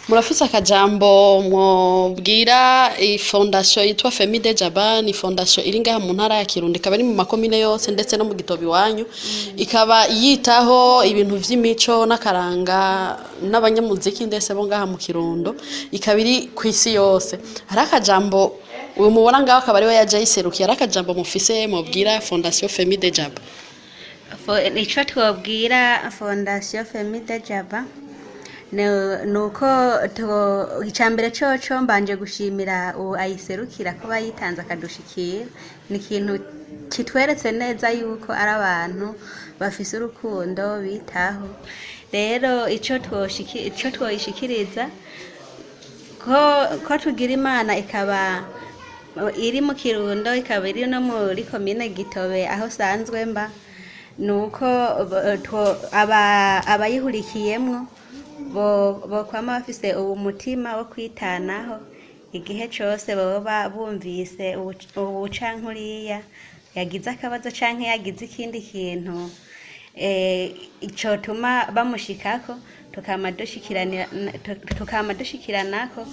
Murafise akajambo mwobwira ifondasiyo yitwa Femide Jaba? Ni fondasiyo iri ngaha mu ntara ya Kirundo, ikaba iri mu makomine yose ndetse no mu Gitobe iwanyu, ikaba yitaho ibintu vy'imico n'akaranga n'abanyamuziki ndetse bo ngaha mu Kirundo, ikaba iri ku isi yose. Hari akajambo uyu mubona ngaho akaba ariwe yaje ayiserukiye, hari akajambo mufise mubwira fondasiyo Femide Jaba? Ico twobwira fondasiyo Femide Jaba ni uko icambere coco mbanje gushimira uwo ayiserukira ko bayitanze akadushikira. Ni ikintu kitweretse neza yuko ari abantu bafise urukundo bitaho. Rero ico twoyishikiriza ko tugira Imana ikaba iri mu Kirundo, ikaba iri no muri komine Gitobe aho sanzwe mba, nuko abayihurikiyemwo bokwama bafise uwo mutima wo kwitanaho igihe cose boba bumvise ubu canke uriya yagize akabazo canke yagize ikindi kintu cotuma bamushikako, tukama dushikiranako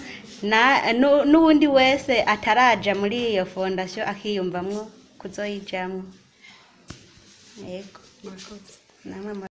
n'uwundi wese ataraja muri iyo fondasiyo akiyumvamwo kuzoyijamwo. Yego, namwe.